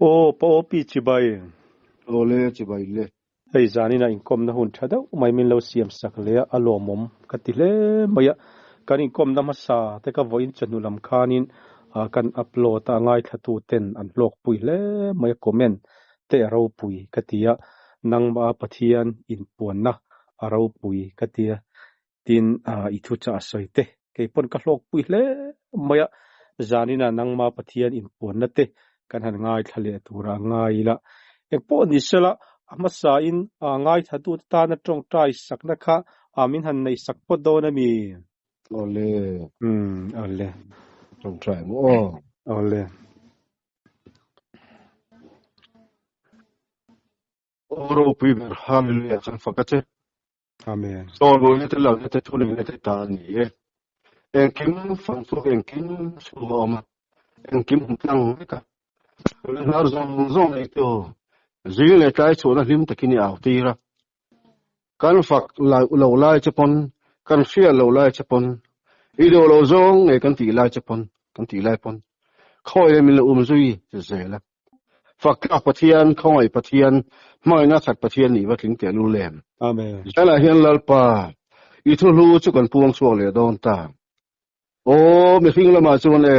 Aw pa aw pi chibai. Awle chibai le. Hei zanin a inkawmna hun tha deuh mai min lo siam sak leh a, a lawmawm ka ti hle mai a. Kan inkawmna hmasa te ka vawiin chawhnu lam khanin kan upload a, a ngaithlatu ten an hlawkpui hle mai a, comment te a ropui ka ti a, nangmah a Pathian inpuanna a ropui ka ti a, Tin, i thuchah a sawi te, kei pawn ka hlawkpui hle mai a, zanin ah nangma Pathian inpuanna te kan han ngaithla leh tura ngai ila. Engpawh ni sela, a hmasa in ngaithlatute tana tawngtai sakna kha min han neih sak phawt dawn a mi? Awle. Umm, awle. Tawngtai maw aw? Awle. Aw ropui ber, Hallelujah kan fak a che. Amen. Sawnbawlna te lalna te thuneihna te ta a ni e. Engkim fangchhuak engkim chhung a awm a, engkim hmu tlang vek a. Tuna hnar zawng zawng neitu zing leh tlai chhuahna hlim takin i au tir a. Kan fak lo lai che pawn, kan hriat lo lai che pawn, i duh lo zawng ngei kan tih lai che pawn, kan tih lai pawn, khawi leh min lo um zui zel a. Faktlak Pathian, khawngaih Pathian, hmangaihna khat Pathian nih va tling teh lul em. Amen. Zanah hian Lalpa, i thu hlu chu kan puang chhuak leh dawn ta. Aw, mihring lamah chuan e,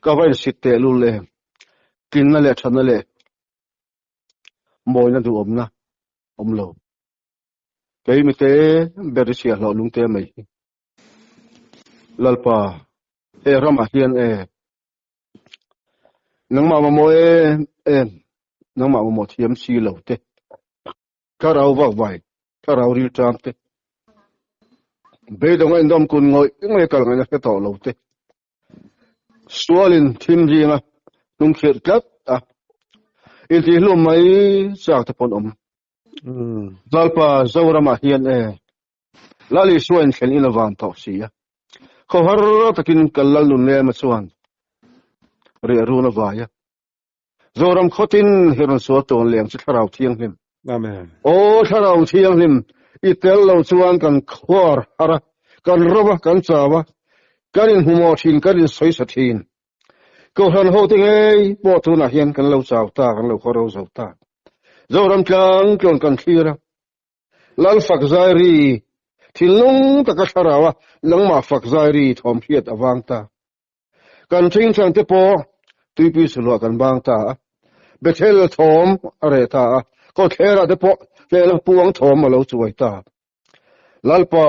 ka va insit teh lul em. Tlinna leh thatna leh mawina duhawmna awm lo. Kei mite ber i chhiahhlawh lungte mai hi. Lalpa, he ramah hian e, Nangmah mamawh em em, nangmah mamawh thiam si lo te, thlarau vak vai, thlarau ril ṭam te, beidawng a indawm kun ngawih ngawih a kal ngaihna hre tawh lo te, sualin thim zinga hnungkhirh tlat a, intihhlum mai chak te pawh an awm. Lalpa Zoramah hian e, Lal Isua in thlen in a van tawh si a, khawhar takin kal lal nun lema chuan riah run a vai a. Zoram khawtin hi rawn sual tawn leng chu Thlarau Thianghlim. Amen. Aw Thlarau Thianghlim, i tel lo chuan kan khuar har a, kan ro a, kan chau a, kan inhmuhmawh thin, kan insawisa thin. Kohhran hote ngei pawh tunah hian kan lo chau ta, kan lo khaw ro zo ta. Zoram tlang tlawn kan thlir a, Lal fak zai ri, thinlung taka thlarau a nangmah fak zai ri thawm hriat a vang ta. Kan thingthang te pawh tuipui suluah kan bang ta a, Bethel thawm a reh ta a, kawtthlerah te pawh hnehna puang thawm a lo chuai ta. Lalpa,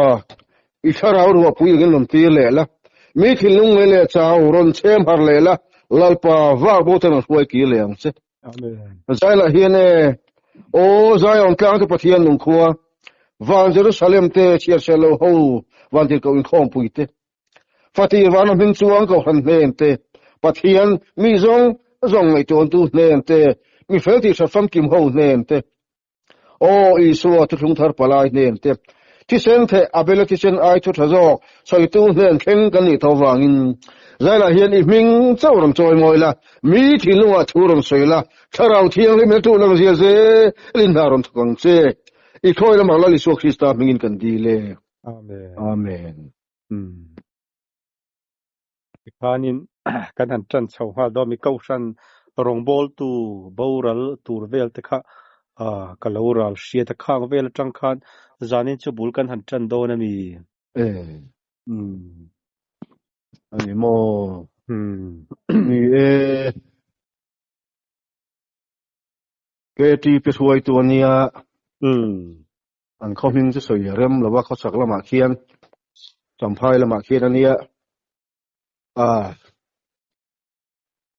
i thlarau ruahpui engin rawn tir leh la, mi thinlung ngei leh chau rawn chhem harh leh la, Lalpa, vak bo te rawn hruai kir leh ang che. Amen. Zailah hian e, Aw Zion tlang te Pathian nung khua, van Jerusalem te chhiarchhiar lo ho van tirhkoh inkhawmpui te, Fatir vana hming chuang kohhran hnen te, Pathian mi zawng zawng ngaihtuantu hnen te, mi fel tih hrat famkim ho hnen te, Aw Isua thuthlung thar palai hnen te, thisen theh Abela thisen ai thu tha zawk sawitu hnen thleng kan nih tho vangin, Zailah hian i hming chauh rawn chawi mawi la, mi thinlungah thu rawn sawi la, Thlarau Thianghlim he tuh lang zia zelin hna rawn thawk ang che. I khawi lamah Lal Isua Krista hmingin kan dil e. Amen. Amen. Umm. Tikhanin kan han tan chho nghal dawn mi Kohhran rawngbawltu boral tur vel te kha ka lo ral hriat a khang vel atang khan zanin chu bul kan han tan dawn a mi. E. Umm. Ani maw? Umm. Ni e. KTP hruaitu ania. Umm. An khaw hming chu sawi rem lo a, khawchhak lamah khian Champhai lamah khian a nia. Ah,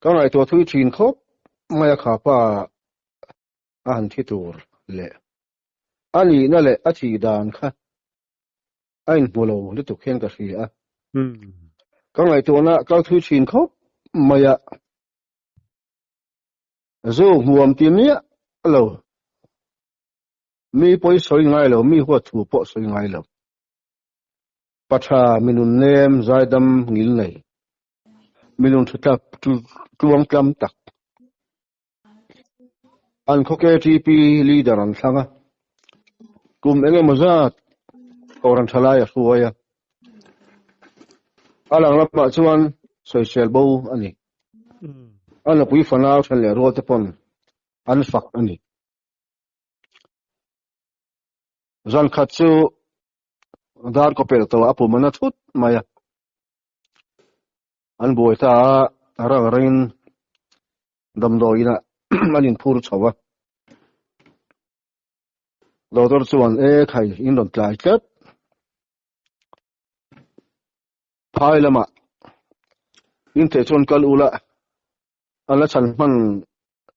ka ngaihtuah thui thin khawp mai a khapa a han thi tur leh a nihna leh a thih dan kha a inhmu lo lutuk hian ka hria a. Ka ngaihtuahna kal thui thin khawp mai a. Zu hmuam ti miah lo. Mi pawi sawi ngai lo, mi huat thu pawh sawi ngai lo. Pa tha, mi nun nem, zaidam ngil nei, mi nun thu tlap tluang tlam tak. An khaw KTP leader an thlang a, kum eng emaw zat Kohhran thalai a hruai a. A lang lamah chuan sawisel bo a ni. A nupui fanau then leh rual te pawn an fak a ni. Zan khat chu dar kaw pelh tawh a pum a na thut mai a. An buai ta a, a rang rengin damdawi inah an inphur chho a. Doctor chuan, E khai, in rawn tlai tlat. Phai lamah in theih chuan kal ula, a la chhan hman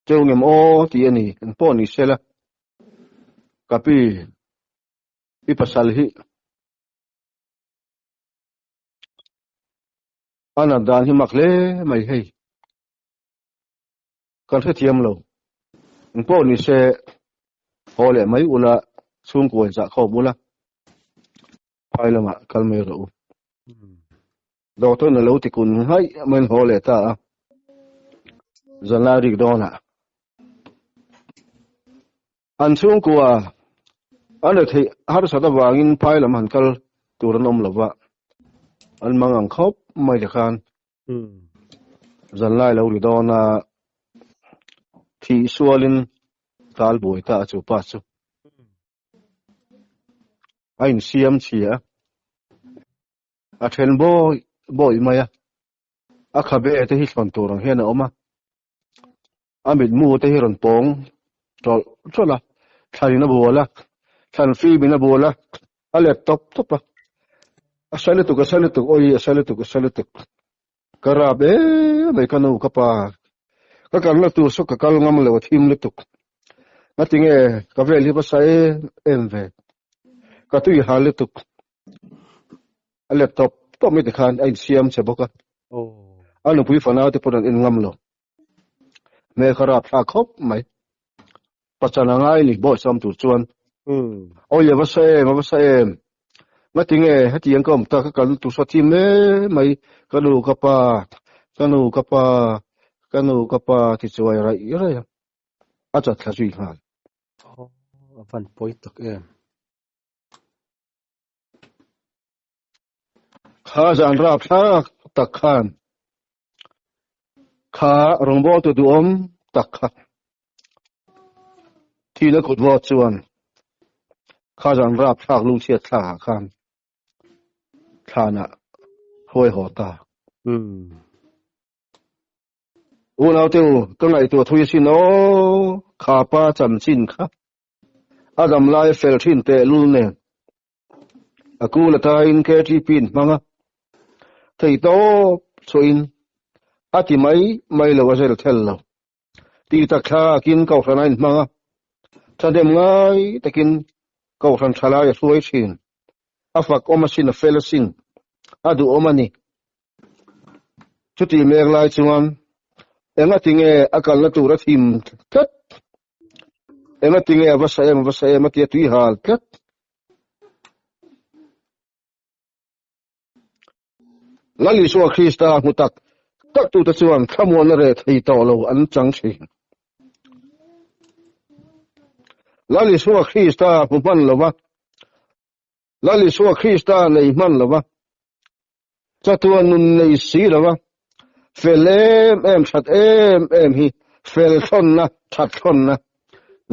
teuh ngem aw tih a ni, eng pawh ni sela, ka pi, i pasal hi a nat dan hi mak hle mai hei, kan hrethiam lo, eng pawh ni se haw leh mai ula, chhungkua in zahkhawm ula. Phai lamah kal mai rawh u. Doctor in a lo ti kun nghaih mai in haw leh ta a. Zanlai rik dawnah an chhungkua an retheih harsat avangin phai lam han kal tur an awm lo va, an mang ang khawp mai te khan zanlai lo ri dawna thih sualin tal buai ta a chu pa chu. A insiam chhia a, a then bawi bawi mai a, a khabe te hi thlawn tur ang hian a awm a, a mitmu te hi rawn pawng tawlh tawlh a, thlan in a bual a, thlan fim in a bual a, a let tawp tawp a, a sa lutuk a sa lutuk awi a sa lutuk a sa lutuk ka rap em mai ka nu ka pa ka kalna tur saw ka kal ngam lo a thim lutuk ngatinge ka vel hi va sa em em ve ka tui hal lutuk a let tawp tawp mai tikhan a insiam che bawk a a nupui fanau te pawn an en ngam lo hmel kha rap thlak khawp mai pachan a ngai ni bawihsawm tur chuan awi a va sa em a va sa em ngatinge hetiang ka awm ta ka kal tur saw thim hle mai ka nu ka pa ka nu ka pa ka nu ka pa ti chuai raih raih a a chat thla zui nghal. A van pawi tak em. Kha zan rap thlak tak khan kha rawngbawltu duhawm tak kha thihna kut vawt chuan kha zan rap thlak lungchhiat thlak ah khan thlanah huai haw ta. Unau te u, ka ngaihtuah thui asin aw, kha pa chanchin kha a dam lai fel thin tehlul nen a kul atain KTP in hmang a, thei tawp chhuahin a ti mai mai lo a zel thel lo. Ti tak thlakin Kohhran a inhmang a, thahnem ngai takin Kohhran thalai a hruai thin. A fak awm asin a fel asin, a duhawm a ni. Chutih mek lai chuan engatinge a kalna tur a thim tlat? Engatinge a va sa em a va sa em a tia tui hal tlat? Lal Isua Krista hmu tak tak tute chuan thlamuanna reh thei tawh lo an chang thin. Lal Isua Krista hmu hman lova, Lal Isua Krista nei hman lova, chatuan nun nei si lova, fel em em that em em hi fel thlawnna that thlawnna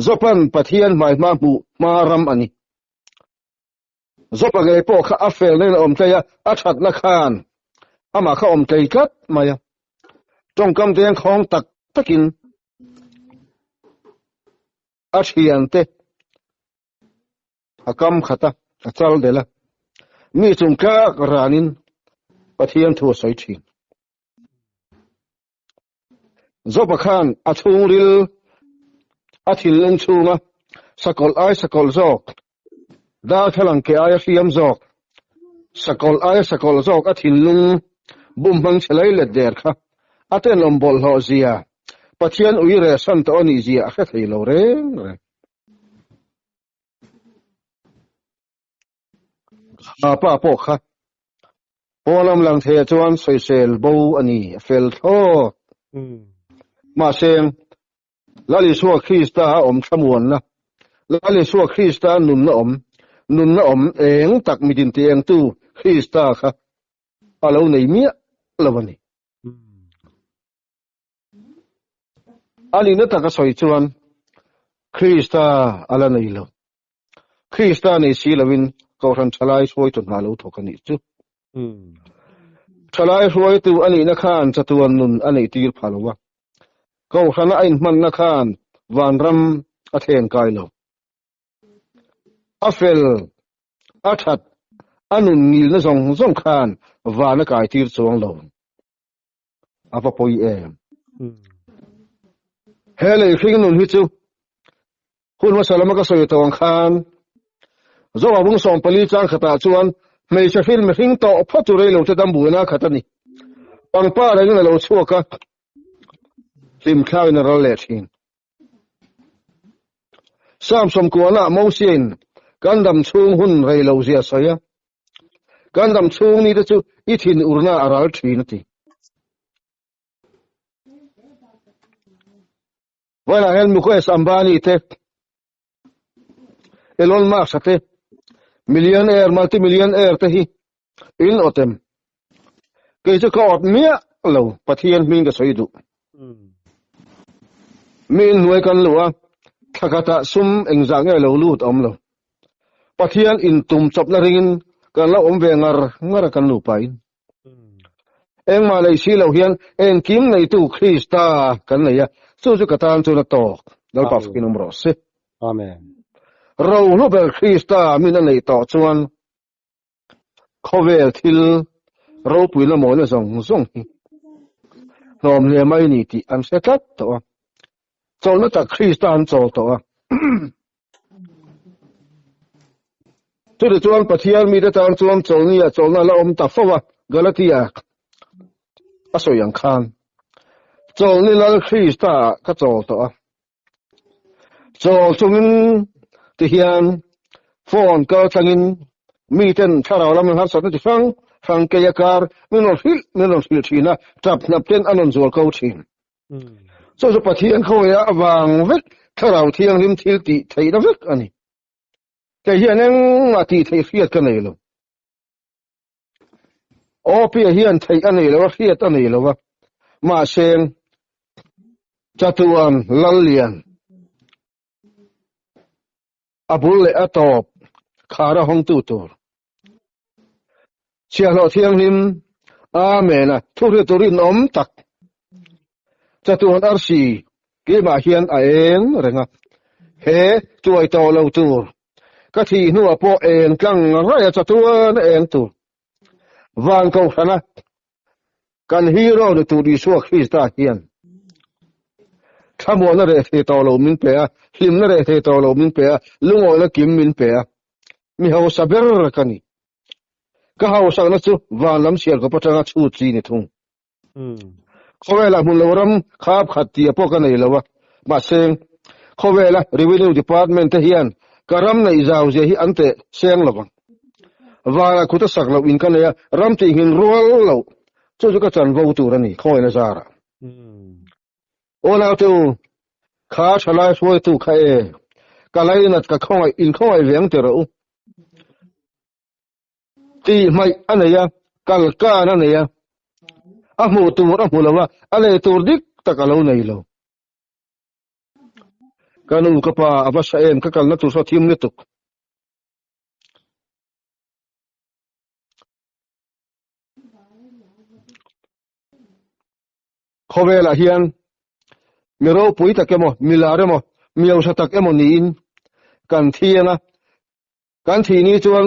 Zopan Pathian hmaihma hmuh hma ram a ni. Zopa ngei pawh kha a fel nen a awm tlei a, a thatna khan amah kha awm tlei tlat mai a. Tawngkam te hian khawng tak takin a thiante a kam khat a, a chal del a. Mi chung tlak ranin Pathian thu a sawi thin. Zopa khan a chhungril a thinlung chhunga sakawlh ai sakawlh zawk, darthlalang ke aia hriam zawk, sakawlh aia sakawlh zawk a thinlung bum hmang chhe lai let der kha a tenawm bawlhhlawh zia, Pathian ui reh san tawh a nih zia a hre thei lo reng reng. A pa pawh kha pawnlam lang theiah chuan sawisel bo a ni, a fel thlawt. Mahse, Lal Isua Krista a awm thlamuanna, Lal Isua Krista nunna awm, nunna awm eng tak mitin ti engtu Krista kha a lo nei miah lo a ni. A nihna taka sawi chuan Krista a la nei lo. Krista nei si loin Kohhran Thalai hruaitu hna lo thawk a nih chu. Thalai hruaitu a nihna khan chatuan nun a neih tir pha lo a, Kohhrana a inhmanna khan vanram a thlen kai lo. A fel, a that, a nun ngilna zawng zawng khan van a kai tir chuang lo. A va pawi em. He lei hring nun hi chu hun hmasa lama ka sawi tawh ang khan Zoa bung 14 chang khatah chuan hmeichhe hrin mihring tawh phawt chu reilo te dam buaina khat a ni. Pangpar engin a lo chhuak a, hlimthlak in a ral leh thin. Psalm 90 Mosiain kan dam chhung hun reilo zia sawi a, kan dam chhung ni te chu i thin urna a ral thin a ti. Vawilah hian Mukesh Ambani te, Elon Musk-a te, millionaire, multi-millionaire te hi in awt em? Kei chu ka awt miah lo, Pathian hming ka sawi duh. Mi inhnuai kan luh a, thla khatah sum engzah nge lo lut a awm lo. Pathian intum chawpna ringin kan lo awm ve ngar ngar a kan nupain. Engmah nei si lo hian engkim neitu Krista kan nei a, chu chu ka tan chuan a tawk. Lalpa fakin awm rawh se. Amen. Rohlu ber Krista min a neih tawh chuan khawvel thil ropui la mawina zawng zawng hi hlawm hle mai ni tih an hre tlat tawh a. Chawlhna tak Krista an chawl tawh a. Chutih chuan Pathian mite tan chuan chawlhnia chawlhna la awm ta fo a, Galatia a sawi ang khan. Chawlhni Lal Krista ah ka chawl tawh a. Chawl chungin ti hian phone kal thlangin miten thlarau lam harsatna chi hrang hrang kei a kar min rawn hrilh min rawn hrilh thin a, tap hnap ten an rawn zual ko thin. Chu chu Pathian khawiah avang vek thlarau thianghlim thil tih theihna vek a ni. Kei hian engmah tih theih hriat ka nei lo. Awpia hian theih a nei lo a, hriat a nei lo a. Mahse, chatuan Lallian a bul leh a tawp khar a hawngtu tur. Chhiahhlawh thianghlim, Amen a thuhriat tur rinawm tak. Chatuan arsi keimah hian a eng reng a, he chuai tawh lo tur ka thih hnuah pawh eng tlang raih a chatuan a eng tur. Van Kohhrana kan hero ni tur Isua Krista hian thlamuanna reh thei tawh lo min pe a, hlimna reh thei tawh lo min pe a, lungawihna kim min pe a. Mi hausa ber ka ni. Ka hausakna chu van lam sial kawp atanga chhut chi ni thung. Khawvelah hmun lo ram khap khat tia pawh ka nei lo a, mahse khawvela Revenue Department te hian ka ram neih zau zia hi an teh seng lo vang. Vanah kut a sak loh in ka nei a, ram tih nghin rual loh chu chu ka chanvo tur a ni khawina zarah. Aw naute u, kha thalai hruaitu kha e, ka lainat ka khawngaih in khawngaih ve ang ti rawh u. Tih hmaih a nei a, kal kan a nei a, a hmuh tur a hmu lo a, a nei tur dik tak a lo nei lo. Ka nu ka pa a va hra em ka kalna tur saw thim lutuk. Khawvelah hian mi ropui tak emaw, mi lar emaw, mi hausa tak emaw niin kan thiang a, Kan thih ni chuan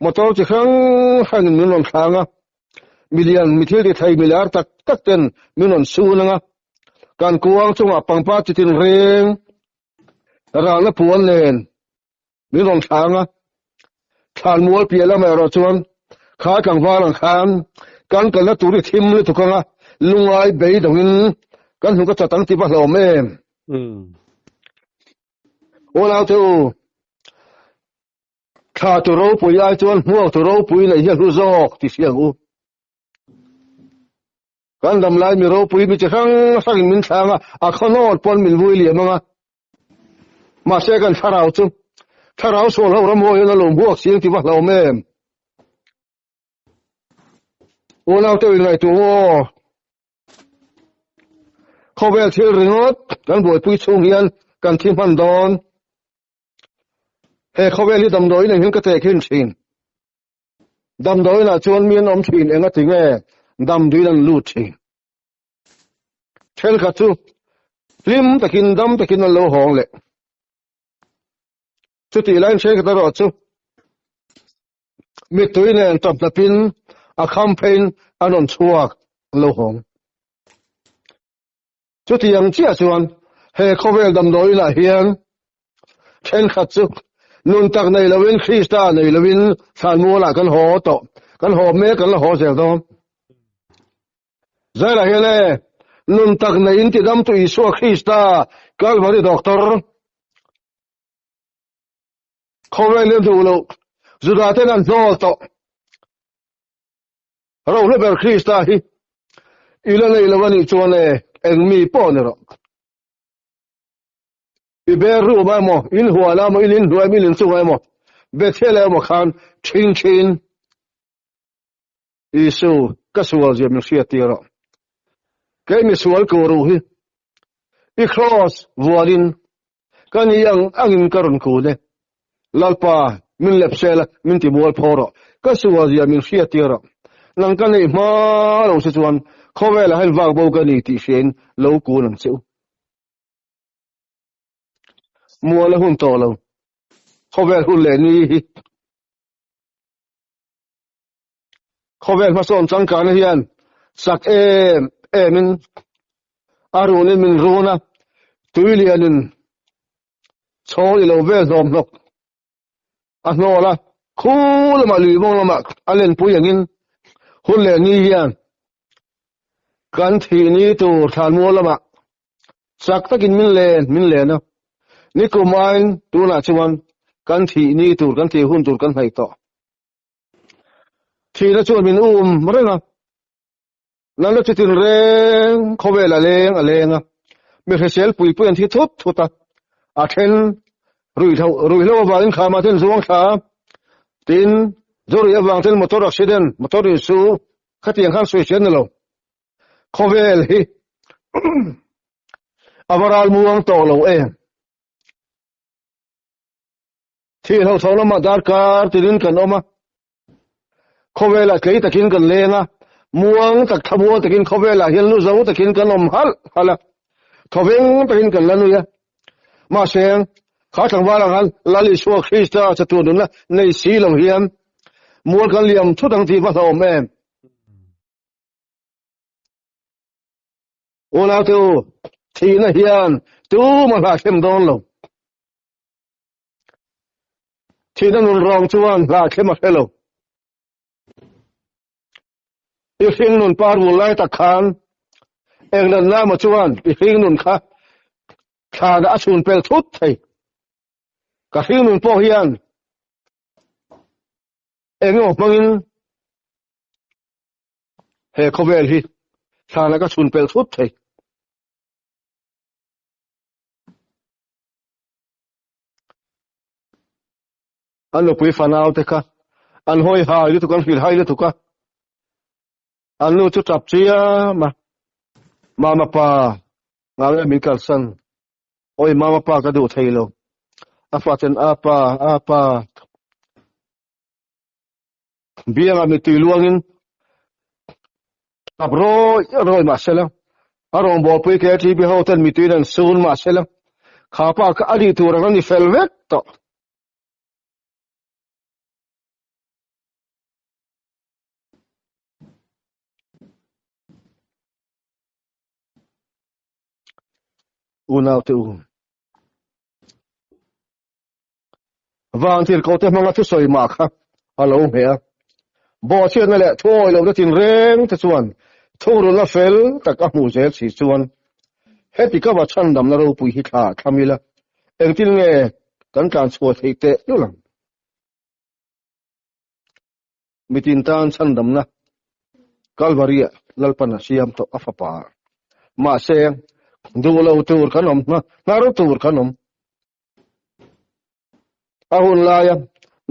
motor chi hrang hrangin min rawn thlang a, milian mi thil ti thei milar tak tak ten min rawn sun ang a, kan kuang chungah pangpar chi tin reng ralna puan nen min rawn thlang a, thlan mual piah lamah erawh chuan kha tlangval ang khan kan kalna tur i thim lutuk ang a, lungai beidawngin kan hnuk a chat ang ti va hlawm em. Aw naute u, thla tu ropui ai chuan hmuak tu ropui neih hi a hlu zawk ti hria ang u. Kan dam lai mi ropui mi chi hrang hrangin min thlang a, a khawnawt pawn min vui liam ang a. Mahse kan thlarau chu thlarau sual ho ram hawi hian a lo hmuak si ang ti va hlauhawm em. Aw naute u, inngaihtuah u aw. Khawvel thil ringawt kan buaipui chhung hian kan thi hman dawn. He khawvel hi damdawiin engin ka tehkhin thin. Damdawiinah chuan mi an awm thin enga tinge damdawiin an lut thin. Thenkhat chu hlim takin dam takin an lo hawng leh. Chutih laiin thenkhat erawh chu mittui nen tawp hnapin a kham pheiin an rawn chhuak an lo hawng. Chutiang chiah chuan he khawvel damdawiinah hian thenkhat chu nun tak nei loin Krista nei loin thlanmualah kan haw tawh, kan haw mek kan la haw zel dawn. Zailah hian e, nun tak neiin tidamtu Isua Krista Kalvari Doctor khawvel in duh loh Juda ten an hnawl tawh. Rohlu ber Krista hi i la nei lo a nih chuan e, eng mi pawh ni rawh. I ber room ah emaw, in huan ah emaw, in inhnuai emaw, in inchung ah emaw, Bethel ah emaw khan ṭhing ṭhin Isu ka sual zia min hriat tir rawh. Kei misual ko ruh hi i cross vuanin ka ni ang angin ka rawn kun e. Lalpa min lep sel a, min ti mual pho rawh. Ka sual zia min hriat tir rawh. Nang ka neih hma lo si chuan khawvelah hian vak bo ka ni tih hriain lo kun ang che u. Mual a hun tawh lo. Khawvel hun leh ni hi. Khawvel hmasawn changkana hian chak em emin a runin min run a, tui lianin chhawng i lo vel hlawm hlawk a hnawl a, khu lamah lui mawng lamah a lenpui angin hun leh ni hian kan thih ni tur thlanmual lamah chak takin min len min len a, nikum aiin tunah chuan kan thih ni tur kan thih hun tur kan hnaih tawh. Thihna chuan min um reng a, Lalna chutin reng khawvel a leng a leng a, mi hrisel pui pui an thi thut thut a, a then ruihhlo ruihhlo avangin khama ten zuang thla a, tin zawrih avang ten motor accident motor insu khatiang khan sawi hriat ni lo. Khawvel hi a va ral muang tawh lo em. Thih hlauhtho lamah darkar tinin kan awm a, khawvelah tlei takin kan leng a, muang tak thlamuang takin khawvelah hian lu zo takin kan awm halh halh a, thawveng takin kan la nui a. Mahse, kha tlangval ang khan Lal Isua Krista chatuan nunna nei si lo hian mual kan liam thut ang tih va hlauhawm em? Unaute u, thihna hian tumah hlahthlem dawn lo. Thihna nun rawng chuan hla thlem a hre lo. I hring nun par vul lai tak khan eng natna emaw chuan i hring nun kha thlana a chhun pel thut thei. Ka hring nun pawh hian eng emaw hmangin he khawvel hi thlana ka chhun pel thut thei. A nupui fanau te kha an hawi hai lutuk an hrilh hai lutuk a, an nu chu tap chiam a, Mama pa ngau min kalsan, awi mama pa ka duh thei lo, a faten a pa a pa biangah mittui luangin tap rawi rawi mah sela, a rawngbawlpui KTP ho ten mittui an sun mah sela, kha pa kha a nih tur ang a ni fel vek tawh. Unau te u. Vang tirhkoh te hmanga thusawi mah kha a lo hmeh a. Bawhchhiatna leh thuawi lohna tinreng te chuan thungrulna fel tak a hmuh zel si chuan heti ka va chhandamna ropui hi thla thlam ila engtin nge kan tlan chhuah theih teh lul ang? Mitin tan chhandamna Kalvaria Lalpan a siam tawh a fapa. Mahse, duh lo tur kan awm, hnar tur kan awm. A hun laia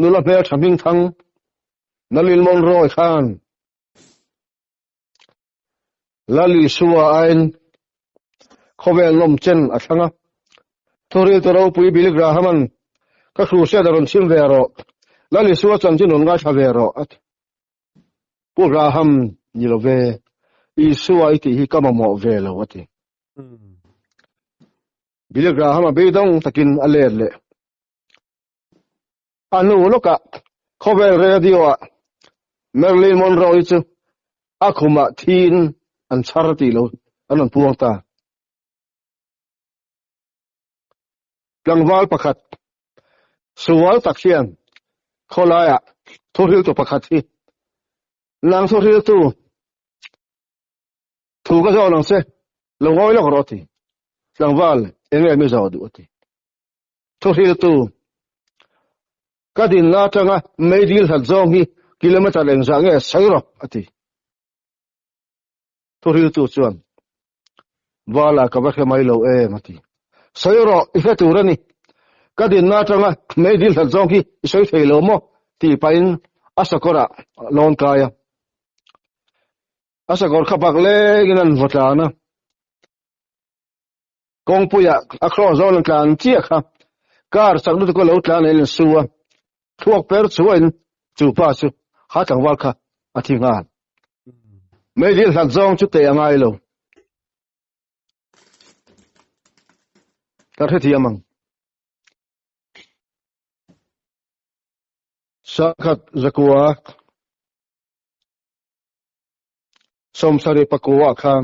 nula hmeltha hmingthang Nalil Monroe khan Lal Isua aiin Khawvel nawm chen a thlang a. Thuriltu ropui Billy Graham-a'n ka crusade a rawn chhim ve rawh, Lal Isua chanchin rawn ngaithla ve rawh a ti. Pu Graham ni lo ve, Isua i tih hi ka mamawh ve lo a ti. Billy Graham-a beidawng takin a let leh. A hnu lawkah khawvel radio-ah Marilyn Monroe-i chu a khumah thiin an chhar tih lo an rawn puang ta. Tlangval pakhat sual tak hian khawlaiah thuhriltu pakhat hi nang thuhriltu thu ka zawh ang che lo ngawi lawk rawh a ti. Tlangval eng nge mi zawh duh a ti. Thuhriltu, Ka dinna atanga meidil hlat zawng hi kilometre engzah nge sawi rawh, a ti. Thuhriltu chuan, Vala ka va hre mai lo em, a ti. Sawi rawh, i hre tur a ni. Ka dinna atanga meidil hlat zawng hi i sawi thei lo maw? tih pahin a sakawrah lawn kai a. A sakawr kha bak lengin an vaw tlan a. Kawngpuiah a cross zawn an tlan chiah kha car chak lutuk a lo tlan in an su a, thluak per chhuahin chu pa chu ha tlangval kha a thi nghal. Meidil hlat zawng chu teh a ngai lo. Kan hrethiam ang. Sakhat zakua 74 khan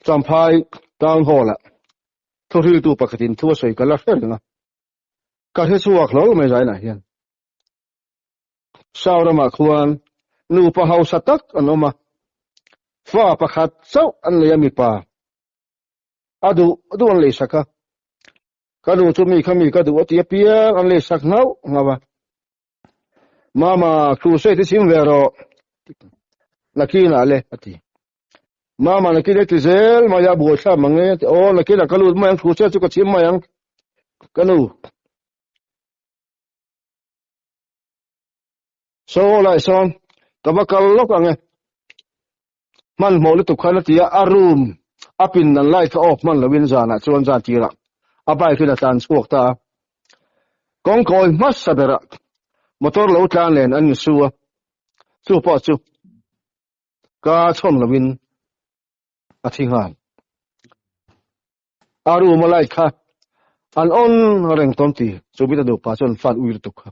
Champhai Town Hall-ah thuhriltu pakhatin thu a sawi ka la hre reng a, ka hre chhuak hlawl mai zainah hian. Sau ramah khuan nupa hausa tak an awm a, fa pakhat chauh an nei a mipa a duh duh an leisak a, ka nu chu mi kha mi ka duh a ti apiang an leisak nghauh nghauh a. Mama, crusade i chhim ve rawh. Nakinah le, a ti. Mama, nakin e ti zel mai a, buai thlap mang e. Aw, nakinah ka lut mai ang, crusade chu ka chhim mai ang. Ka nu. Saw lai sawn, ka va kal lawk ang e. Hmanhmawh lutuk khan a ti a, a room a pin dan light kha off hman loin zanah chuan zan tirah a bike in a tlan chhuak ta a. Kawngkawi hmasa berah motor lo tlan len an insu a, chu pawh chu ka chhawn loin a thi nghal. A room a light kha an on reng tawn ti chu mita nupa chuan fan ui lutuk kha.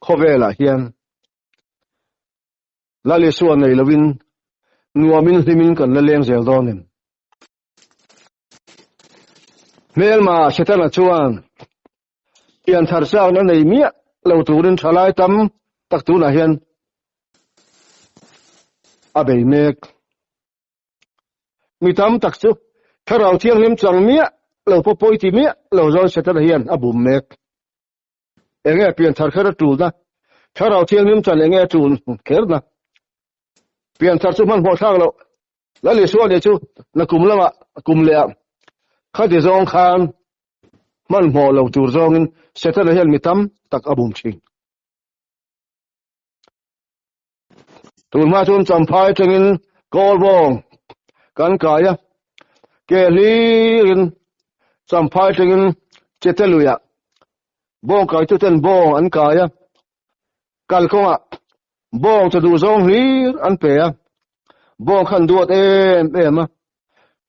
Khawvelah hian Lal Isua nei lovin nuamin hlimin kan la leng zel dawn em? Hmelma Setana chuan pianthar chakna nei miah lo turin thalai tam tak tunah hian a bei mek. Mi tam tak chu Thlarau Thianghlim chang miah lo pawh pawi ti miah lo zawn Setana hian a bum mek. Enge pianthar kher a tulna? Thlarau Thianghlim chan enge a tul kherna? Pianthar chu hmanhmawh thlak loh. Lal Isua nih chu na kum lamah kum leh ah khati zawng khan hmanhmawh lo tur zawngin Setana hian mi tam tak a bum thin. Tun hma chuan Champhai atangin Kawlbawng kan kai a, ke hlirin Champhai atangin Cheteluiah bawng kaituten bawng an kai a, kalkawngah bawng cha duh zawng hlir an pe a, bawng khan duat em em a,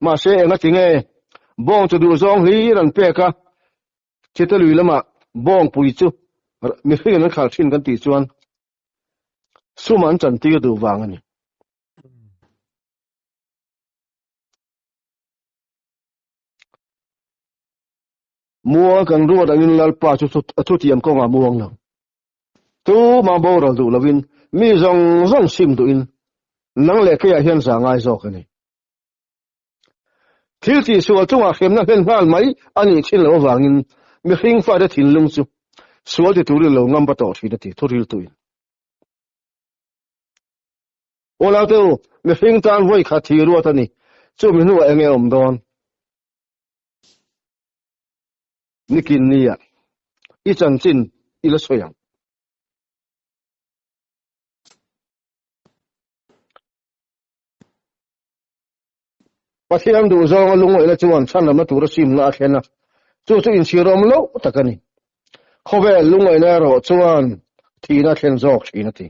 mahse enga tinge bawng cha duh zawng hlir an pek a, Chetelui lamah bawngpui chu mihringin an khal thin kan tih chuan Sum an chantir duh vang a ni. Muang kan ruat angin Lalpa chu a thutiam kawngah muang lo. Tumah boral duh lovin mi zawng zawng sim duhin nang leh keiah hian za ngai zawk a ni. Thil tihsual chungah hremna hlen nghal mai a nih thin loh avangin mihring fate thinlung chu sual ti turin lo ngam va tawh thin a ti thuriltuin. Aw naute u, mihring tan vawi khat thi ruat a ni, chumi hnuah enge awm dawn? Nikin nia, i chanchin i la sawi ang. Pathian duh zawnga lungngaihna chuan chhanlamna tura simna a thlen a, chu chu inchhirawm loh tak a ni. Khawvel lungngaihna erawh chuan thihna a thlen zawk thin a ti.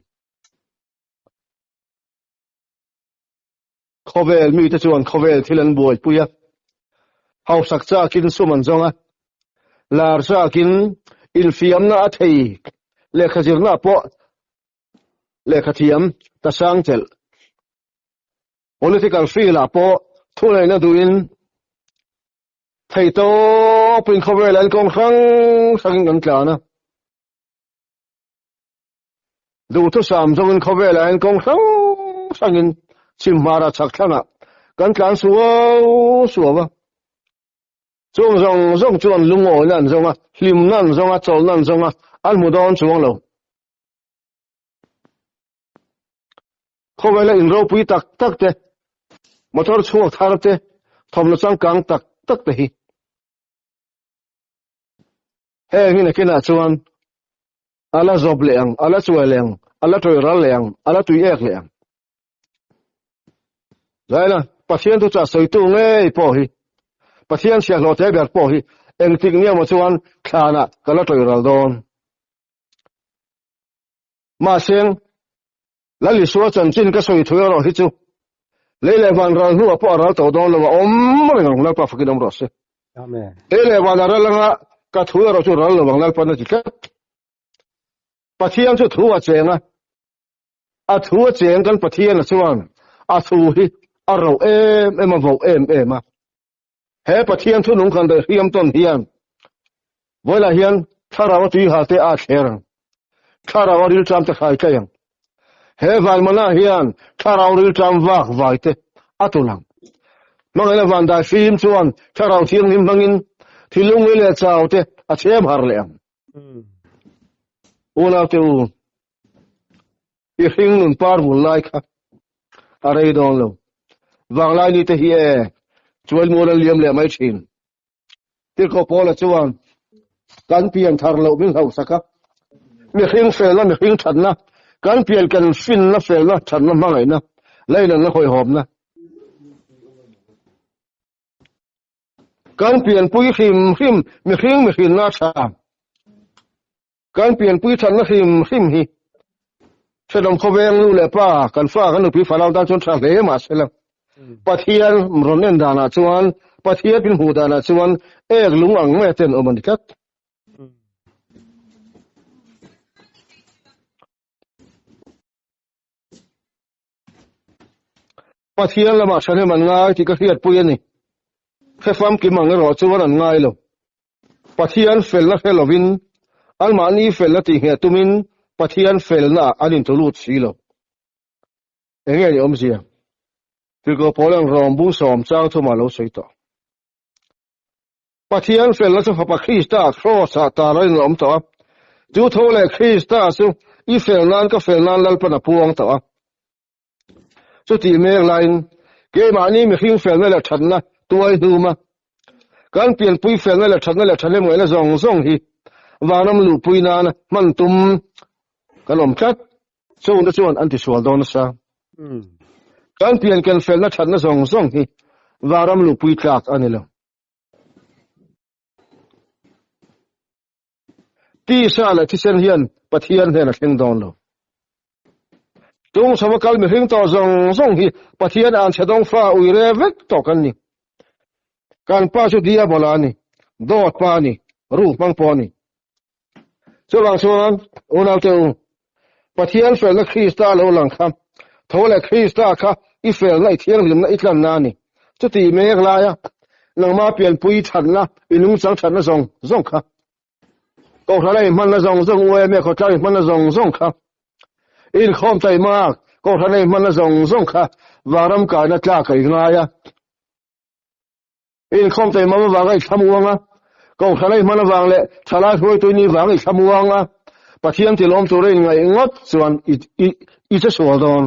Khawvel mite chuan khawvel thil an buaipui a, hausak chakin sum an zawng a, lar chakin infiamna a thei, lehkha zirna pawh lehkha thiam ta sang chelh. Political field ah pawh thuneihna duhin thei tawpin khawvel an kawng hrang hrangin kan tlan a. Duhthusam zawngin khawvel ah hian kawng hrang hrangin chhim hmara chhak thlangah kan tlan suau suau a. Chung zawng zawng chuan lungawina an zawng a, hlimna an zawng a, chawlhna an zawng a, an hmu dawn chuang lo. Khawvela in ropui tak tak te, motor chhuak thar te, thawmhnaw changkang tak tak te hi heng hi nakinah chuan a la zawp leh ang, a la chuai leh ang, a la tawih ral leh ang, a la tui ek leh ang. Zaila, Pathian thu chah sawitu ngei pawh hi, Pathian chhiahhlawh te ber pawh hi engtik ni emaw chuan thlanah ka la tawih ral dawn. Mahse, Lal Isua chanchin ka sawi thu erawh hi chu lei leh van ral hnuah pawh a ral tawh dawn lo a, awm reng ang, Lalpa fakin awm rawh se. Amen. Lei leh van a ral anga ka thu erawh chu ral lo ang, Lalpan a ti tlat. Pathian chu thu a cheng a, a thu a cheng kan Pathian a chuan a thu hi a ro em em a, voh em em a. He Pathian thu nung kan daih hriam tawn hian vawilah hian thlarau a tui hal te a thler ang, thlarau a rilṭam te hrai tlaih ang. He vanmana hian thlarau rilṭam vak vai te a tul ang. Hmangaihna van dai fim chuan thlarau thianghlim hmangin thilungui leh chau te a chhem har leh ang. Unau te u, i hring nun par vul lai kha a rei dawn lo. Vanglai ni te hi e, chuai mual an liam leh mai thin. Tirhkoh Paula chuan kan pian thar loh min hlauhsak a, mihring felna, mihring thatna, kan pian kan finna, felna, thatna, hmangaihna, leinanna, hawihhawmna, Kan pianpui hrim hrim mihring mihrinna a tha. Kan pianpui thatna hrim hrim hi Hredawm khawveng nu leh pa kan fa kan nupui fanau tan chuan tha hle mahsela Pathian rawn en danah chuan Pathian min hmuh danah chuan ek lung ang mai a ten awm a ni tlat. Pathian lamah thahnem an ngai tih ka hriatpui a ni. Hre famkim ang erawh chuan an ngai lo. Pathian felna hre lovin, anmahni felna tihngheh tumin Pathian felnaah an intulut si lo. Eng nge ni awmzia? Tirhkoh Paula'n Rom bung sawm chang thumah a lo sawi tawh. Pathian felna chu Fapa Krista Kraws-ah tar a inawm tawh a, chu tho leh Krista chu i fel nan ka fel nan Lalpan a puang tawh a. Chutih mek laiin keimahni mihring felna leh thatna tuai hnuma kan pianpui felna leh thatna leh thahnemngaihna zawng zawng hi vanram luhpui nana hman tum kan awm tlat. Chungte chuan an tisual dawn nasa. Kan pian ken felna thatna zawng zawng hi vanram luhpui tlak a ni lo. Tisa leh thisen hian Pathian hnen a thleng dawn lo. Tung chhova kal mihring tawh zawng zawng hi Pathian an chhe dawng fa ui re vek tawh kan ni. Kan pa chu diabola a ni, dawt pa a ni, ruk hmang pawh a ni. Chuvang chuan unaute u, Pathian felna Krista lo lang kha, tho leh Krista kha i felna, i thianghlimna, i tlanna a ni. Chuti mek laia nangma pianpui thatna, i nungchang thatna zawng zawng kha, Kohhran a inhmanna zawng zawng, UMA khawtlang inhmanna zawng zawng kha, i inkhawm taimak, Kohhran a inhmanna zawng zawng kha vanram kaina tlak a ingai a. I inkhawm taimam avanga i thlam uang a, Kohhran a i hman avang leh thalai hruaitu i nih vanga i thlam uang a, Pathian tilawm tura i inngaih ngawt chuan i che sual dawn.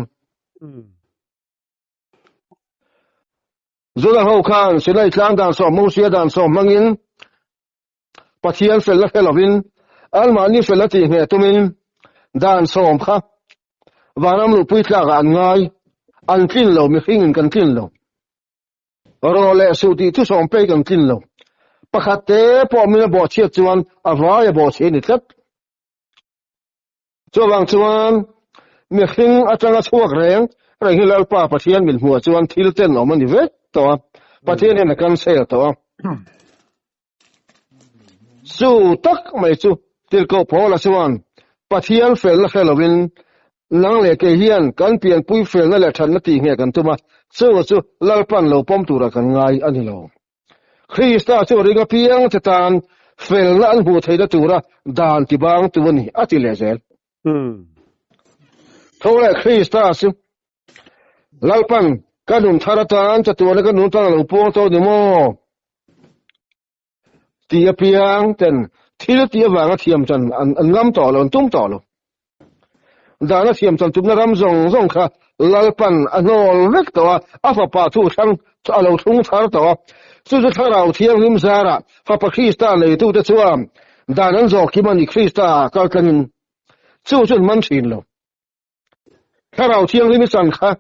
Juda ho khan Sinai tlang dan sawm, Mosia dan sawm hmangin Pathian felna hre lovin anmahni felna tihngheh tumin dan sawm kha vanram luhpui tlakah an ngai, an tlin lo, mihringin kan tlin lo. Rawh leh suh tih thusawm pek an tlin lo. Pakhat te pawh min a bawhchhiat chuan a vai a bawhchhe a ni tlat. Chuvang chuan mihring atanga chhuak reng reng hi Lalpa Pathian min hmuh chuan thil tenawm a ni vek tawh a, Pathian hian a cancel tawh a. Chu tak mai chu Tirhkoh Paula chuan Pathian felna hre lovin nang leh kei hian kan pianpui felna leh thatna tih ngheh kan tum a, chu chu Lalpan lo pawm tura kan ngai a ni lo. Krista chu ring apiang che tan felna an hmuh theihna tura dan tibang tu a ni, a ti leh zel. Tho leh Krista chu Lalpan ka nun thar atan chatuana ka nun tan a lo puang tawh ni maw? Ti apiang ten thil tih avanga thiam chan an ngam tawh lo, an tum tawh lo. Dana thiam chan tumna ram zawng zawng kha Lalpan a hnawl vek tawh a, a fapa thu thlang a lo thlung thar tawh a. Chu chu Thlarau Thianghlim zarah Fapa Krista neitute chuan dan an zawh kim a ni Krista kal tlangin. Chu chu an man thin lo. Thlarau Thianghlim i chan kha,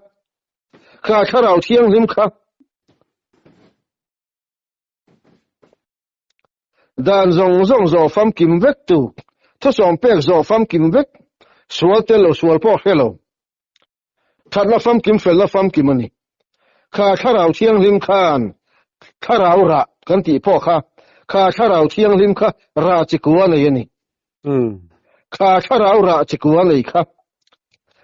kha Thlarau Thianghlim kha Dan zawng zawng zawh famkim vek tu, thusawm pek zawh famkim vek, sual tel lo sual pawh hre lo. Thatna famkim felna famkim a ni. Kha Thlarau Thianghlim khan Thlarau rah kan tih pawh kha, kha Thlarau Thianghlim kha rah chi kua nei a ni. Kha Thlarau rah chi kua nei kha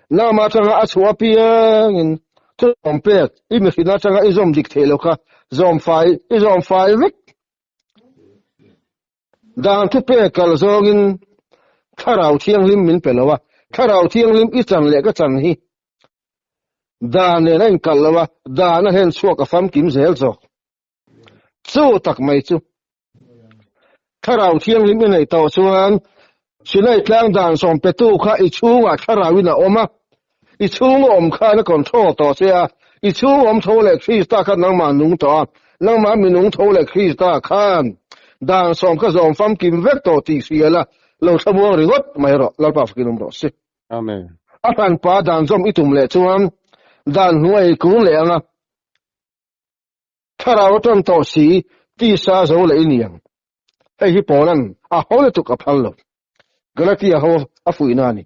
Nama atanga a chhuah apiangin thusawm pek i mihrin atanga i zawm dik theih lo kha zawm fai i zawm fai vek. Dan thu pek kal zawngin Thlarau Thianghlim min pe lo a, Thlarau Thianghlim i chan leh ka chan hi dan nen a inkalh lo a, dan a hlen chhuak a famkim zel zawk. Chu tak mai chu Thlarau Thianghlim i neih tawh chuan Sinai tlang dan sawm petu kha i chhungah Thlarauin a awm a, i chhung awm khan a control tawh che a, i chhung awm tho leh Krista kha nangmah nung tawh a, nangmah minung tho leh Krista khan dan sawm kha zawm famkim vek tawh tih hria la, lo thlamuang ringawt mai rawh, Lalpa fakin awm rawh si. Amen. A hranpa dan zawm i tum leh chuan dan hnuai i kung leh ang a. Thlarau a ṭan tawh si, tisa zo leh i niang. Hei hi Paula'n a ho lutuk a phal lo. Galatia ho a fuihna a ni.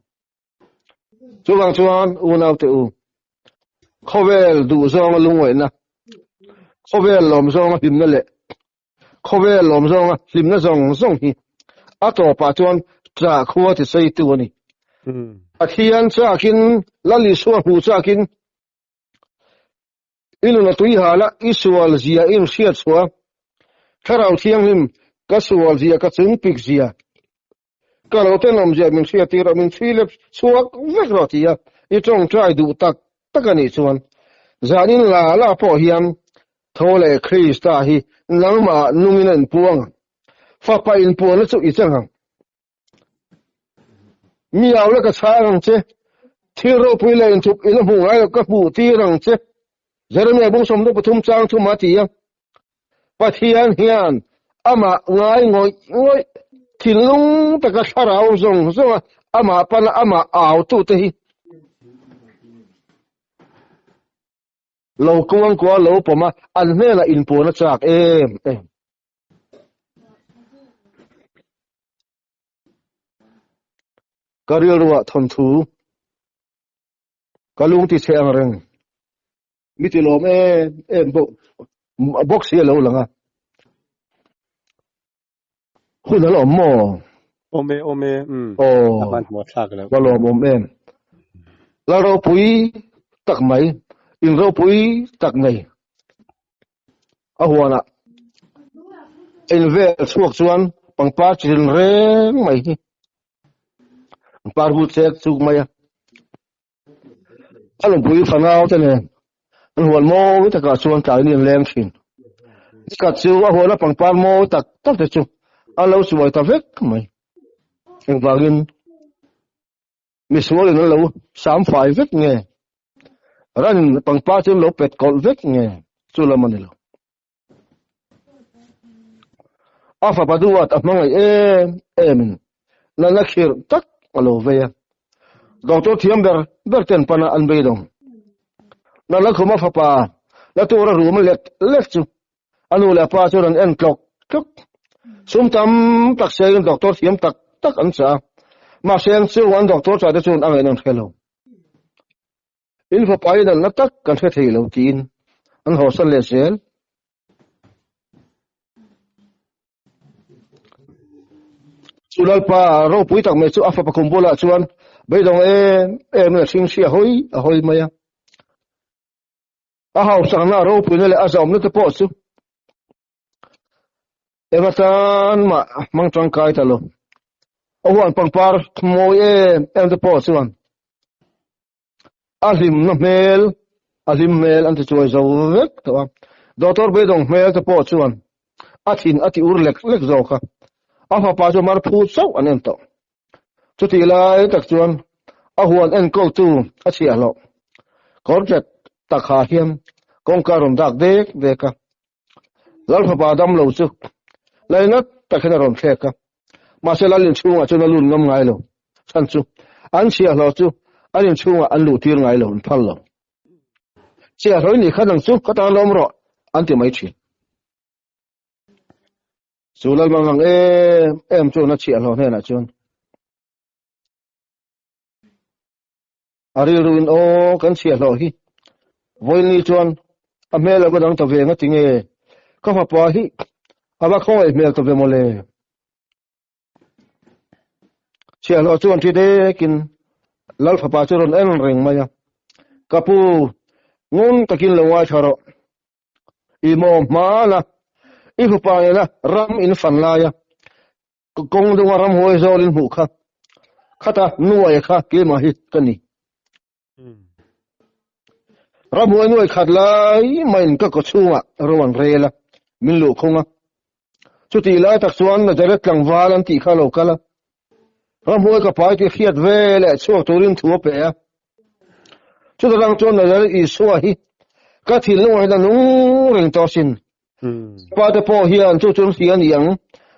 Chuvang chuan unaute u, khawvel duh zawnga lungngaihna, khawvel lawm zawnga hlimna leh khawvel lawm zawnga hlimna zawng zawng hi a tawpah chuan ṭah khua ti sawitu a ni. Pathian chakin, Lal Isua hmuh chakin, I nun a tui hal a, i sual zia i inhriat chhuah a, Thlarau Thianghlim ka sual zia, ka chung pik zia, ka lo tenawm zia min hriat tir a, min chhui lep chhuak vek rawh ti a, i tawngtai duh tak tak a nih chuan zanin la la pawh hian tho leh Krista hi nangmah nungin a inpuang ang. Fapa inpuanna chu i chang ang. Mi au la ka chhang ang che. Thil ropui leh inthup ila hmuh ngai lo ka hmuh tir ang che. Jeremia bung 13 chang thum a ti a. Pathian hian amah ngai ngawih ngawih thinlung taka thlarau zawng zawnga amah pana amah au tute hi lo kuangkuah lo pawm a, an hnenah inpuan a chak em em. Ka rilruah thawnthu ka lung ti chhe ang reng. Mi ti lawm em em bawk bawk si a lo lang a. Hun a la awm maw? Awm e, awm e. Um. Aw. A hmanhmawh thlak lo. Ka lawm awm em. Lal ropui tak mai, in ropui tak nei. A huanah in vel chhuak chuan pangpar chi rin reng mai hi an par hul chek chuk mai a. A lungpui fanau te nen an huan mawi takah chuan tlai ni an leng thin. Nikhat chu a huana pangpar mawi tak tak te chu a lo chuai ta vek mai. Engvangin misualin an lo sam fai vek nge? Ranin pangpar chu an lo pet kawlh vek nge? Chu lam a ni lo. A fapa duat a hmangaih em emin nana khirh tak a lo vei a. Doctor thiam ber ber ten pana an beidawng. Nana khuma fapa La tura rum lek lek chu a nu leh a pa chuan an en tlawk tlawk. Sum tam tak sengin doctor thiam tak tak an chah a, mahse an chung an doctor chah te chuan a ngaihna an hre lo. In fapa in an la tak kan hre thei lo tiin an hawsan leh zel. Chu Lalpa ropui tak mai chu a fapa kum bulah chuan beidawng em em in a hring a hawi a hawi mai a. A hausakna a ropuina leh a zahawmna te pawh chu eng atan mah hmang tangkai ta lo. A huan pangpar mawi em em te pawh chuan a hlimna hmel a hlim hmel an ti chuai zo vek tawh a. Doctor Beidawng hmel te pawh chuan a thin a ti ur lek lek zawk a, a fapa chu mar phu chauh an en tawh. Chutih lai tak chuan a huan enkawltu a chhiahhlawh kawrtet tak ha hian kawngka a rawn dak dek dek a. Lalfapa damlo chu lainat tak hian a rawn thlek a, mahse lal inchhungah chuan a lut ngam ngai lo. Chhan chu an chhiahhlawh chu an inchhungah an luhtir ngai lo, an phal lo. Chhiahhlawh i nih kha nang chu ka tan lawm rawh an ti mai thin. Chu Lalmang ang em em chuan a chhiahhlawh hnenah chuan a rilruin aw kan chhiahhlawh hi vawiin chuan a hmel a va dang ta ve nga tinge ka fapa hi a va khawngaih hmel ta ve mawle. Chhiahhlawh chuan thi dekin Lal fapa chu rawn en reng mai a, ka pu ngun takin lo ngaithla rawh. I maw hmana i fapa nena ram in fan laia kawng dunga ramhuai zawl in hmuh kha khata nuai kha keimah hi ka ni. Ramhuai nuai khat lai maiin ka kawchhungah ro an rel a, min luh khung a. Chutih lai tak chuan Nazareth tlangval an tih kha a lo kal a. Ramhuai ka pai tih hriat ve leh chhuak turin thu a pe a. Chuta tang chuan Nazareth Isua hi ka thinlungah hian a nung reng tawh asin. Pa te pawh hian chu chu an hria a ni ang,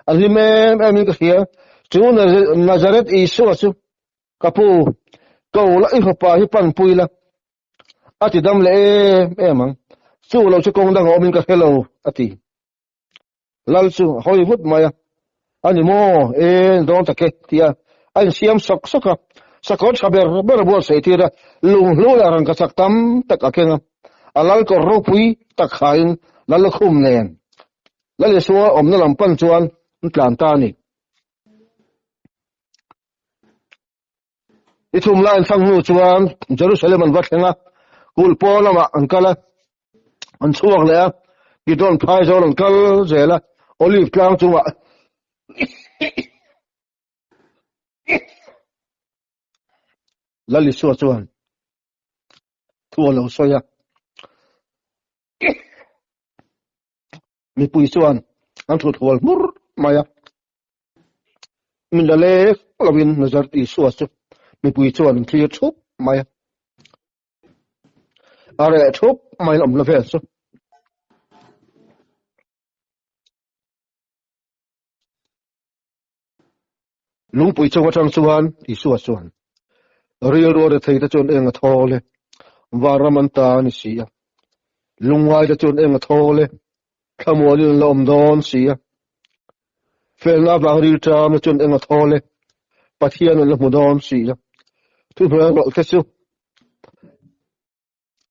an hlim em em in ka hria. Chu Nazareth Isua chu ka pu, ko la i fapa hi panpui la, a ti dam leh em em ang. Chu lo chu kawng dang a awmin ka hre lo, a ti. Lal chu a hawi vut mai a, A ni maw? E, dawn tak e, tia a insiam sawk sawk a. Sakawr tha ber ber a buatsaih tir a, lunghlu leh rangkachak tam tak a keng a. A lal kawr ropui tak hain lal lukhum nen Lal Isua awmna lam pan chuan an tlan ta a ni. Ni thum lai an thlang hnu chuan Jerusalem an va thleng a, kulh pawl lamah an kal a, an chhuak leh a, Kidron phai zawl an kal zel a, Olive tlang chungah Lal Isua chuan thu a lo sawi a. Mipui chuan an thut hual hmur mai a, min la lek lovin Nazareth Isua chu mipui chuan an thlir thup mai a, a reh thup maiin awmna vel chu. Lungpui chung atang chuan Isua chuan rilru a rethei te chuan eng a thawl e, vanram an ta a ni si a. Lungngai te chuan eng a thawl e, thlamualin an la awm dawn si a. Felna avang rilṭam te chuan eng a thawl e, Pathian an la hmu dawn si a. Thuhnuai rawlh te chu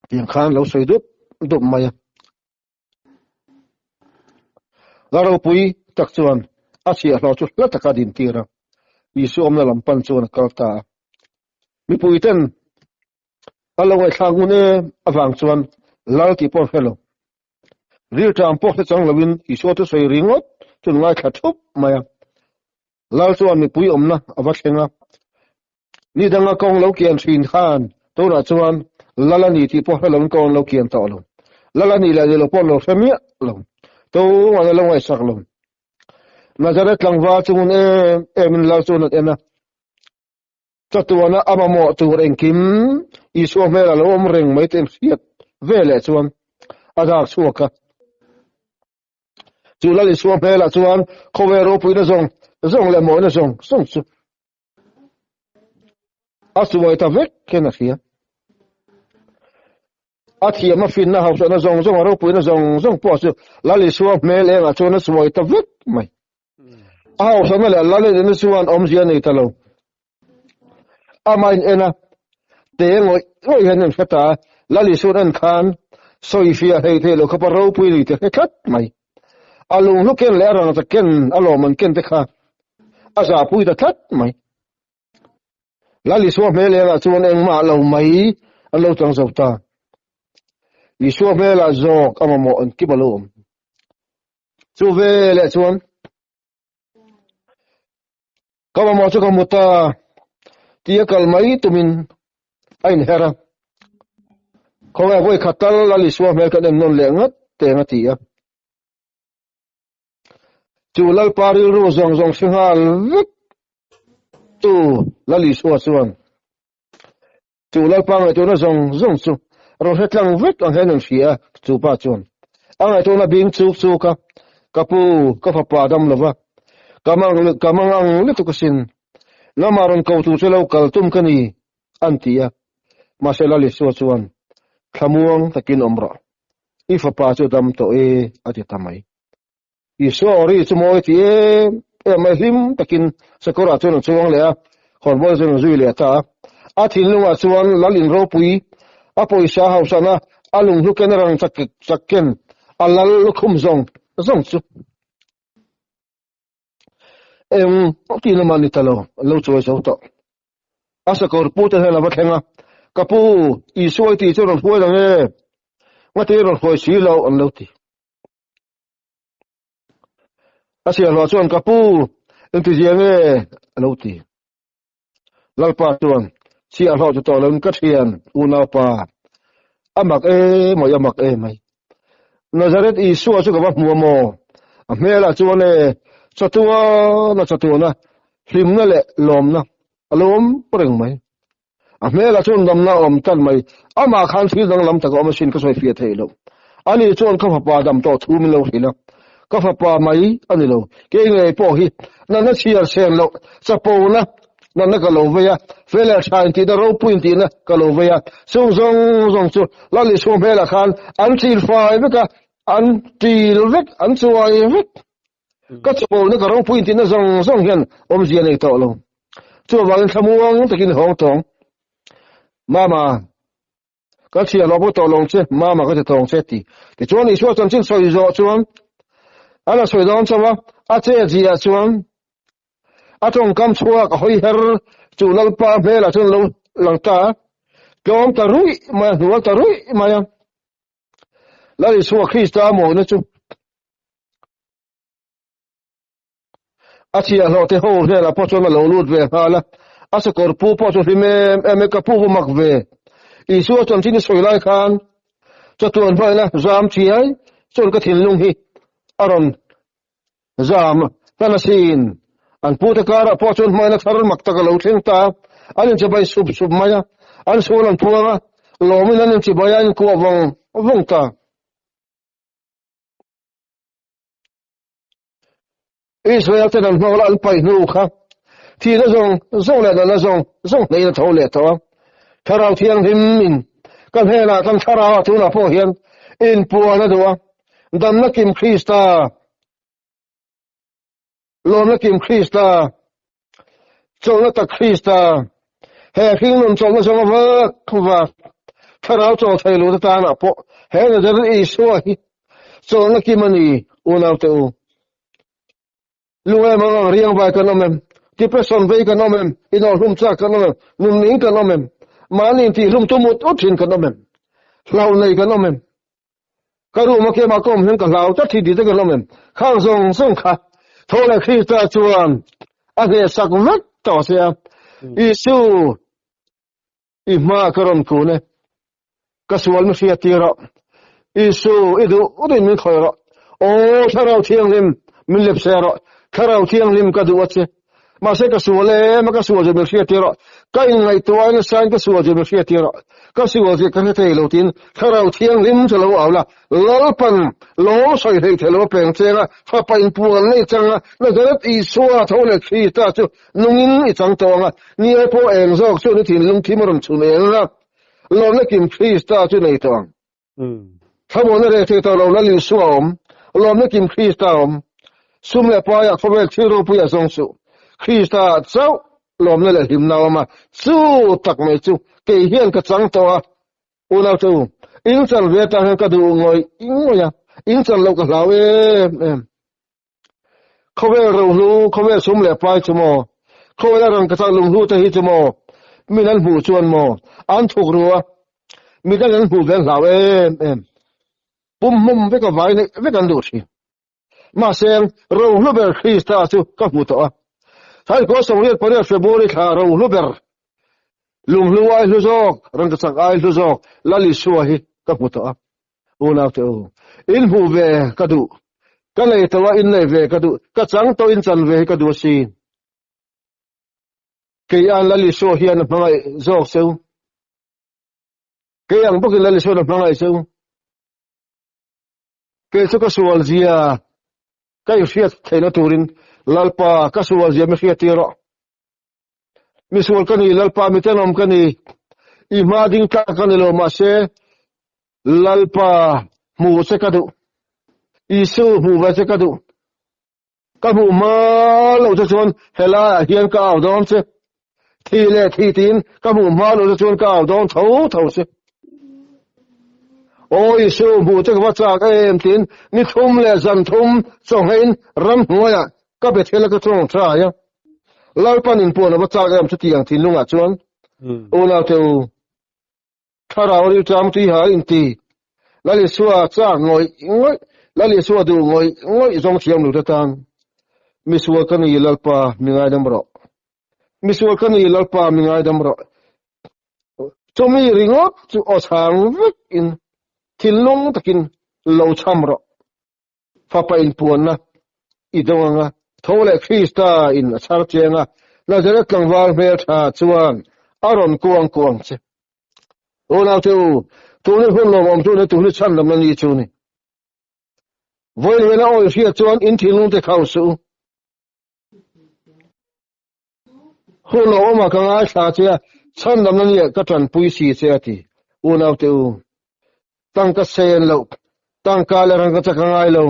tiang khan lo sawi dup dup mai a. La ropui tak chuan a chhiahhlawh chu hla taka din tir a, Isua awmna lam pan chuan a kal ta a. Mipui ten a lo ngaihthlak ngun em avang chuan lal tih pawh an hre lo. Rilṭam pawh hre chang loin Isua thusawi ringawt chu an ngaithla thup mai a. Lal chuan mipui awmna a va thleng a, ni danga kawng lo kian thin khan tunah chuan Lal a ni tih pawh hre loin kawng an lo kian tawh lo. Lal a nih leh ni lo pawh an lo hre miah lo. Tungan a lo ngaihsak lo. Nazareth tlangval chu ngun em emin Lal chuan an en a. Chatuana a mamawh tur engkim Isua hmel a lo awm reng mai te hriat veleh chuan a dak chhuak a. Chu Lal Isua hmelah chuan khawvel ropuina zawng zawng leh mawina zawng zawng chu a chuai ta vek hian a hria. A thiam a finna hausakna zawng zawng a ropuina zawng zawng pawh chu Lal Isua hmel engah chuan a chuai ta vek mai. A hausakna leh Lal enna chuan awmzia a nei ta lo. Amah in en a, te ngawih ngawih hian an hre ta a, Lal Isua'n en khan sawifiah hlei thei lo khawpa ropui ni ti hre tlat mai. A lunghlu ken leh a rangta ken a lawm an ken te kha a zahpui ta tlat mai. Lal Isua hmel engah chuan engmah lo mai an lo chang zo ta. Isua hmelah zawk a mamawh an kip a lo awm. Chu veleh chuan ka mamawh chu ka hmu ta tia kal mai tumin a inher a. Khawngaih vawi khat tal Lal Isua hmel kan en nawn leh ngat teng a ti a. Chu Lalpa rilru zawng zawng hre nghal vek tu Lal Isua chuan chu Lalpa ngaihtuahna zawng zawng chu rawn hre tlang vek ang hian an hria a, chu pa chuan a ngaihtuahna bing chuk chuk a, Ka pu, ka fapa dam lova, ka mang ka mang ang lutuk asin, lamah rawn ko tur che lo kal tum ka ni, an ti a. Mahse Lal Isua chuan, Thlamuang takin awm rawh. I fapa chu dam tawh e, a ti ta mai. Isua aw ri chu mawi ti em em mai, hlim takin sakawrah chuan a chuang leh a, khawnbawl chuan a zui leh ta a. A thinlungah chuan lal in ropui, a pawisa hausana a lunghlu ken a rang chak chak ken a lal lukhum zawng zawng chu eng tihna mah ni ta lo, a lo chuai zo tawh. A sakawr pu te hian a va thleng a, Ka pu, Isua i tih chu rawn hruai lang e, ngati rawn hruai si lo, an lo ti. A sialhlawh chuan, Ka pu, engtizia nge? a lo ti. Lalpa chuan, Sialhlawh chu tawh loin ka thian, unaupa, a mak e mai, a mak e mai. Nazareth Isua chu ka va hmu a maw? A hmelah chuan e, chatuana chatuana hlimna leh lawmna a lo awm reng mai. A hmelah chuan damna a awm tan mai. Amah khan thil danglam tak a awm asin ka sawi fiah theih loh. Ani chuan ka fapa dam tawh thu min lo hrilh a, ka fapa mai a ni lo. Kei ngei pawh hi natna chhiar sen loh chapona natna ka lo vei a, fel leh tha intihna ropui intihna ka lo vei a. Chung zawng zawng chu Lal Isua hmelah khan an thil fai vek a, an til vek, an chuai vek. Ka chapona ka ropui intihna zawng zawng hian awmzia nei tawh lo. Chuvangin thlamuang takin hawng tawng. Mama, ka chhiar lo pawh tawh lo che, Mama ka ti tawng che ti. Tichuan Isua chanchin sawi zawh chuan a la sawi dawn chauh a, a che ziah chuan a tawngkam chhuak a hawi her chu Lalpa hmelah chuan lo lang ta a, tlawm ta ruih mai a, hnual ta ruih mai a. Lal Isua Krista mawina chu A chhiahhlawh te ho hnelah pawh chuan a lo lut ve nghal a, a sakawr pu pawh chu hlim em em e, ka pu va mak ve. Isua chanchin i sawi lai khan chatuan hmaina zam chiai chuan ka thinlung hi a rawn zam hlan asin. An pute karah pawh chuan hmaina thar mak tak a lo thleng ta a, an inchibai sup sup mai a, an sual an phuang a, lawmin an inchibai a, an inkuah vawng vawng ta. Israel ten an hmang la an paih hnu kha thihna zawng zawng leh natna zawng zawng hneiin a tho leh tawh a. Thlarau Thianghlim in ka hnenah kan thlarau ah tunah pawh hian inpuan a duh a, damna kim Krista, lawmna kim Krista, chawlhna tak Krista, he hringnun chawlhna zawng a vak vak thlarau chawl thei lut atanah pawh he Nazareth Isua hi chawlhna kim a ni unaute u. Lungai mang ang riang vai kan awm em? Depression vei kan awm em? Inawrhlum chak kan awm em? Nunning kan awm em? Mahni intihhlum tum ut ut thin kan awm em? Hlau nei kan awm em? Ka room a keimah ka awm hian ka hlau tlat hi tih te kan awm em? Khang zawng zawng kha tho leh Krista chuan a hnehsak vek tawh a sia. Isu i hma ka rawn kun e, ka sual mi hriat tir rawh. Isu i duh utin min khawih rawh. Aw Thlarau Thianghlim min lepse rawh. Thlarau Thianghlim ka duh a che. Mahse ka sual em a, ka sual zia min hriat tir rawh. Ka inngaihtuah a nasain ka sual zia min hriat tir rawh. Ka sual zia ka hre thei lo tiin Thlarau Thianghlim chu lo au la, Lalpan lawm sawi hlei thei lo a peng cheng a, fapa inpuan nei chang a, Nazareth Isua tho leh Krista chu nungin i chang tawh ang a, ni ai pawh eng zawk chuan i thinlung thim a rawn chhun eng ang a, lawmna kim Krista chu nei tawh ang. Thlamuanna reh thei tawh lo Lal Isua a awm, lawmna kim Krista a awm. Sum leh paiah khawvel thil ropui a zawng suh. Krista ah chauh lawmna leh hlimna a awm a, chu tak mai chu kei hian ka chang tawh a. Unau te u, in chan ve atang hian ka duh ngawih ngawih a, in chan loh ka hlau em em. Khawvel rohlu, khawvel sum leh pai chu maw? Khawvel a rangka chak lunghlu te hi chu maw? Min an hmuh chuan maw? An thuk ru a, midang an hmuh ve an hlau em em. Pum hmawm vek a vai neih vek an duh thin. Mahse, rohlu ber Krista chu ka hmu tawh a. Thaikua 98 February thla rohlu ber, lunghlu ai hlu zawk, rangka chak ai hlu zawk Lal Isua hi ka hmu tawh a. Unau te u, in hmuh ve ka duh, ka nei tawh a in neih ve ka duh, ka chang tawh in chan ve hi ka duh asin. Kei an Lal Isua hian a hmangaih zawk che u. Kei ang bawkin Lal Isuan a hmangaih che u. Kei chu ka sual zia ka inhriat theihna turin Lalpa ka sual zia mi hriat tir rawh. Misual ka ni, Lalpa mi tenawm ka ni, i hma ding tlak ka ni lo, mahse Lalpa hmuh che ka duh, Isu hmuh ve che ka duh. Ka hmuh hma loh che chuan helaiah hian ka au dawn che, thi leh thi tiin ka hmuh hma loh che chuan ka au dawn tho tho che. Aw Isu, hmuh che ka va chak em tiin ni thum leh zan thum chawnghein ramhnuaiah ka Bethel a ka tawngtai a. Lalpan in puan a va chak em chutiang thinlungah chuan unau te u thlarau rilṭam tui ha in ti Lal Isua chak ngawih ngawih Lal Isua duh ngawih ngawih zawng thiam lo te tan misual ka ni Lalpa mi ngaidam rawh misual ka ni Lalpa mi ngaidam rawh chumi ringawt chu aw chhang vek in thinlung takin lo cham rawh Fapa inpuanna i dawng anga tho leh Krista in a chhar chiang a, Nazareth tlangval hmeltha chuan a rawn kuang kuang che. Unaute u, tuni hun lawmawm chu ni, tuni chhan lamna ni chu ni. Vawiin vela awi hriat chuan in thinlung te khau suh u. Hun lawmawmah ka ngaithla che a, chhan lamna ni ka tanpui si che a ti. Unaute u, tangka sen loh, tangka leh rangka chak a ngai lo,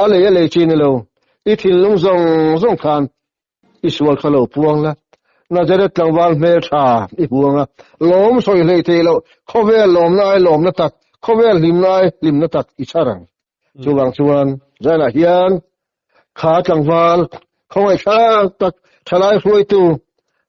a lei a lei chi ni lo, i thinlung zawng zawng khan i sual kha lo puang la, Nazareth tlangval hmeltha i huang a, lawm sawi hlei thei loh, khawvel lawmna ai lawmna tak, khawvel hlimna ai hlimna tak i chhar ang. Chuvang chuan zanah hian kha tlangval khawngaihthlak tak thalai hruaitu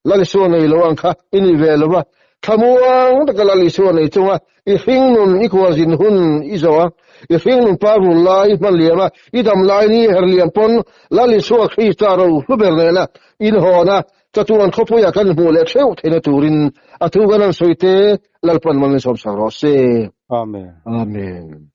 Lal Isua nei lo ang kha i ni ve lo va, thlamuang taka Lal Isua nei chunga i hringnun i khualzin hun i zawh a, i hringnun par vul lai i hman liam a, i dam lai ni her liam pawn Lal Isua Krista ro hlu ber nena inhawn a, chatuan khawpuia kan hmuh leh theuh theihna turin a thu kan han sawi te Lalpan mal min sawmsak rawh se. Amen. Amen.